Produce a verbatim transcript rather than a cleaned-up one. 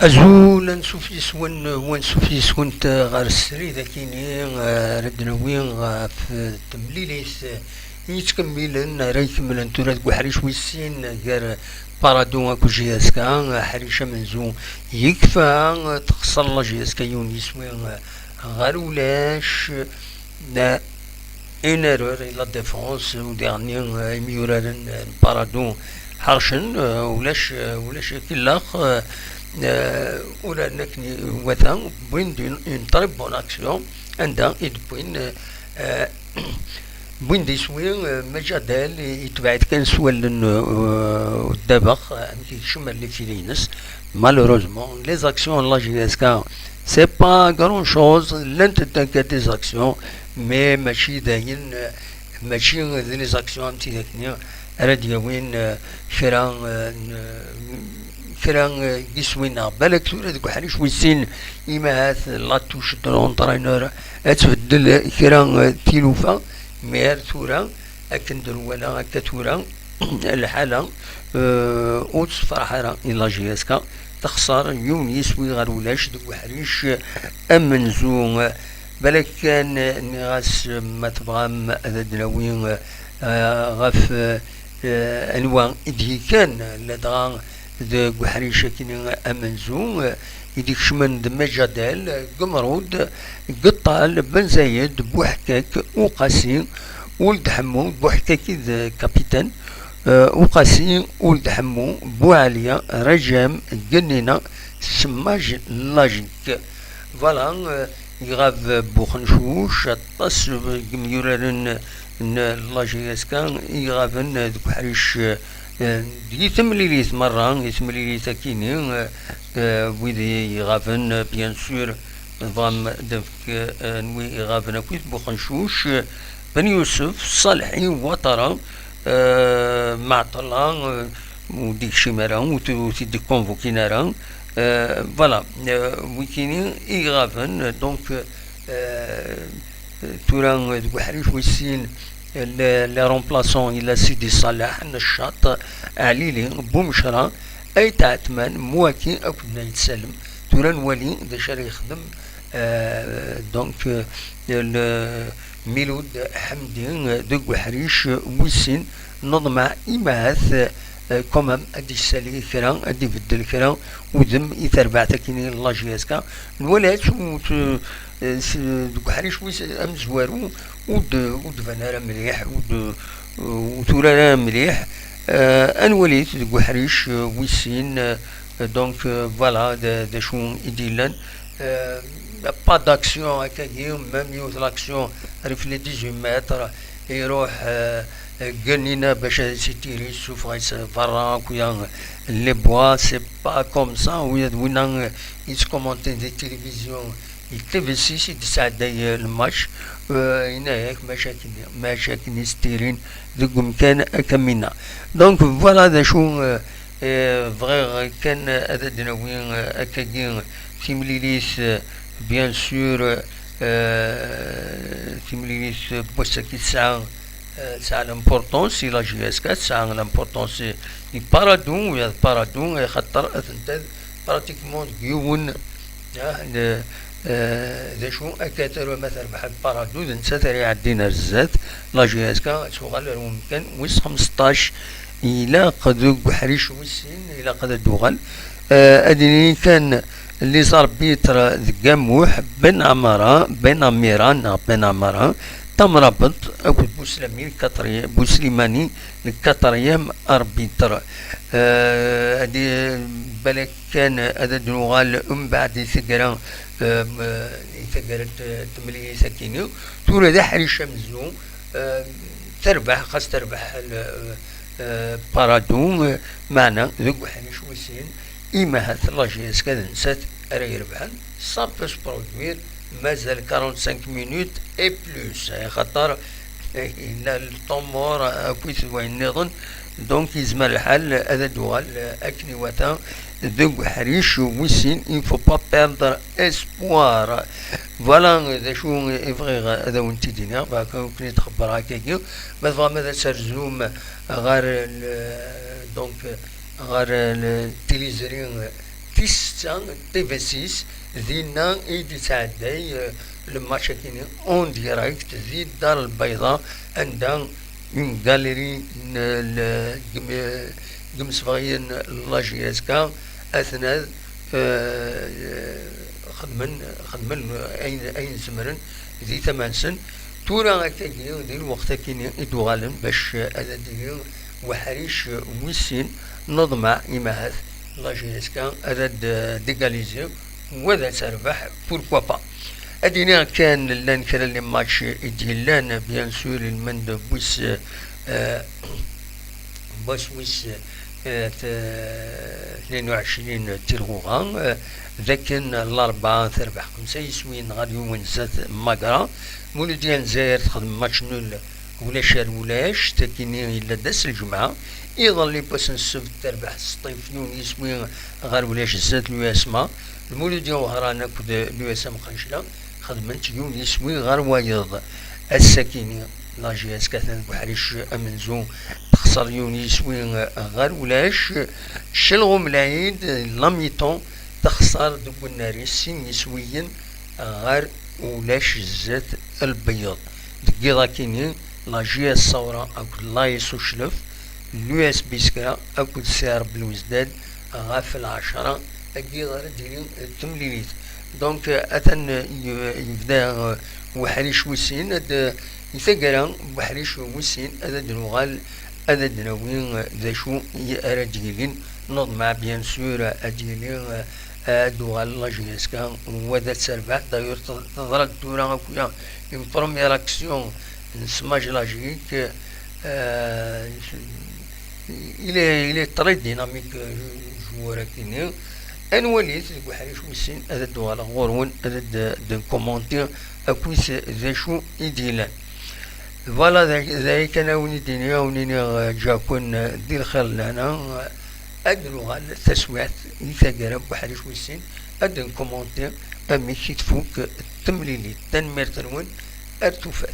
Azul, ansuf yes-wen, u ansuf yes-went ɣer srid akini, eh, ara d-nawi ɣef temlilit, eh, yettkemmilen, ara ikemmlen tura deg uḥric wis sin gar Parado akked J S K, aḥric amenzu yekfa, texṣer la J S K yiwen yiswi, eh, ɣer ulac, eh, une erreur i la défense, u diɣenni, eh, imyuraren, eh, n Parado ḥercen, eh, ulac, eh, ulac akillax, eh, eh, uraren akken iwata, wwin-d une, une très bonne action, anda i d-wwin, eh, eh, wwin-d iswi, eh, Majadel, yetbeɛ-it kan s wallen, eh, ddabex, eh, amek yekcem ar lefil-ines. Malheureusement, les actions n la J S K, c'est pas grand chose, llant-d akka des actions, mais mačči d ayen, mačči d les actions am tidak-nni ara d-yawin, eh, kra, eh, n, kra, eh, n yiswi-nneɣ. Balak tura deg uḥric wis sin, imahat la touche de l'entraîneur ad tbeddel kra, eh, tilufa, mais ar tura, akken d-nwala akka tura, lḥala, eh, ur tessefraḥ ara i la J S K, texṣer yiwen yiswi ɣer ulac deg uḥric amenzu. Balak kan, eh, nniɣ-as, eh, ma tebɣam ad d-nawi, eh, ɣef, eh, anwa i d-yekkan, ladɣa deg uḥric akini amenzu, eh, i d-ikecmen d Majadel, Gemrud, Gettal, Ben Zayed, Buḥkak, Uqasi, Uld Ḥemmu, Buḥkak i d capitaine, eh, Uqasi, Uld Ḥemmu, Buɛaliya, Rajam, Gennina, Semmaj, Lajik. Voilà, eh, iɣab Buxencuc, aṭas n yimyuraren n la J S K i iɣaben deg uḥric, eh, di temlilit merra, i temlilit akini, eh, eh, wid iɣaben, bien sûr, tebɣam ad nefk, eh, n wi iɣaben akkit, Buxencuc, eh, Ben Yusef, Ṣaleḥi, Watara, eh, Maɛṭella, eh, ur d-ikcim ara, ur t-, ur t-id-konvukin ara. Eh, voilà, eh, wikini i iɣaben, donc, eh, tura deg uḥric wis sin, le, le remplaçant yella Sidi Ṣaleḥ, Neccaṭ, Ɛlili, Bumecra, Ayt Ɛetman, Mwaki akked Nayt Salem. Tura nwali d acu ara yexdem, eh, donc, eh, le Milud Ḥemdi, eh, deg uḥric wis sin, neḍmeɛ imahat, eh, quand même ad d-yessali kra, ad d-ibeddel kra udem i terbaɛt akini n la J S K. Nwala-tt u t-, eh, s-, deg uḥric wis amezwaru ur d-, ur d-ban ara mliḥ, ur d-, ur turar ara mliḥ. Eh, ad nwali-t deg uḥric, eh, wis sin, eh, donc, eh, voilà, d, d acu i d-yellan. Eh, pas d'action akkagi, même yiwet l'action rif les dix-huit mètres, iruḥ, eh, Gennina bac ad as-itiri, yessufeɣ-it berra akya les bois, c'est pas comme ça, ula d winna, eh, yettkumantin di tilivizyu, d T V six i d-yesɛedday, eh, lmatch, eh, yenna-yak mačči akken, mačči akken i s-ttirin deg umkan akamina. Donc, voilà d acu, eh, eh, bɣiɣ kan ad d-nawi, eh, akkagi timlilit, eh, bien sûr, eh, timlilit n wass-agi tesɛa, eh, tesɛa l'importance i la J S K, tesɛa l'importance i Parado, i Parado, axaṭer atenta pratiquement deg yiwen, ah, d, eh, d acu akka taru ma terbeḥ Parado, d nettat ara iɛeddin ar zdat, la J S K ad tuɣal ar umkan wis xmesṭac, ilaq deg uḥric wis sin, ilaq ad d-tuɣal. Eh, ad nini kan les arbitres deg Amuḥ, Ben Amara, Ben Amira neɣ Ben Amara, Tamrabeḍ akked Buslami, le quatrième, Buslimani, le quatrième arbitre. Eh, ad i-, balak kan ad d-nuɣal umbeɛd i taggara, eh, m-, i taggara n t-, temlilit akini. Tura d aḥric amenzu, eh, terbeḥ, xas terbeḥ, eh, Parado, meɛna deg uḥric wis sin, imahat la J S K d nettat ara irebḥen, ça peut se produire, mazal quarante-cinq minutes et plus, axaṭer yella le temps mort akkit wayen nniḍen, donc yezmer lḥal ad d-uɣal akken iwata deg uḥric wis sin. Il faut pas perdre espoir. Voilà d acu i bɣiɣ ad awen-t-id-iniɣ, bɣiɣ ad ken-id-xebbreɣ akkagi. Ma tebɣam ad terzum ɣer, donc, ɣer tiliẓri tis setta, T V six, dinna i d-yettɛedday le match-akini en direct di Dar Lbayḍa, anda une galerie n, n, n yimsebɣiyen n la J S K, atnad, eh, xedmen, xedmen ayen, ayen zemren di tama-nsen. Tura akkagi, di lweqt-akini i d-uɣalen bac ad d-yili uḥric wis sin, neḍmeɛ imahat la J S K ad d-, dégaliser, wa d ad terbeḥ, pourquoi pas. Ad iniɣ kan llan kra n les matchs i d-yellan, bien sûr, ilmend n wis, eh, wass wis, eh, t-, tnin u ɛecrin tirɣuɣa, eh, d akken Larebɛa terbeḥ xemsa yiswiyen ɣer yiwen zdat Magra. Muludya n Lezzayer texdem match nul ulac ar ulac, takini yella-d ass n lǧemɛa. Iḍelli n wass n ssebt terbeḥ Sṭif yiwen yiswi ɣer ulac zdat l'U S M A. Lmuludya Wehran akked l'U S M Qencla xedment yiwen yiswi ɣer wayeḍ. Ass-akini, la J S K atan deg uḥric amenzu, texṣer yiwen yiswi ɣer ulac. Celɣum Lɛid, la mi-temps, texṣer deg unnar-is sin yiswiyen ɣer ulac zdat Lbeyyeḍ. Deg yiḍ-akini, la J S Ṣawra akked la S Uclef, l'U S Biskra akked Si Rebbi Lwezdad ɣef lɛecṛa agi ara d-tili temlilit. Donc, atan, eh, yebda, eh, uḥric wis sin, ad, eh, i taggara n uḥric wis sin, ad d-nuɣal, ad d-nawi, eh, d acu i ara d-yilin. Neḍmeɛ, bien sûr, ad d-yili, eh, ad d-uɣal la J S K, wa d ad terbeḥ. D'ailleurs, te-, teḍra-d tura akk une première action n Smaj Lagique, eh, il est, il est très dynamique, euh, joueur-akini. Ad nwali-t deg uḥric wis sin, ad d-uɣaleɣ ɣur-wen, ad d-, d-nkumanti akkit d acu i d-yellan. Voilà, d, d aya kan a wen-id-iniɣ, a wen-iniɣ, eh, ǧǧiɣ-ken, eh, di lxir lehna, eh, ad nuɣal taswiɛt i taggara n uḥric wis sin, ad nkumanti amek i tfuk temlilit. Tanemmirt-nwen, ar tufat.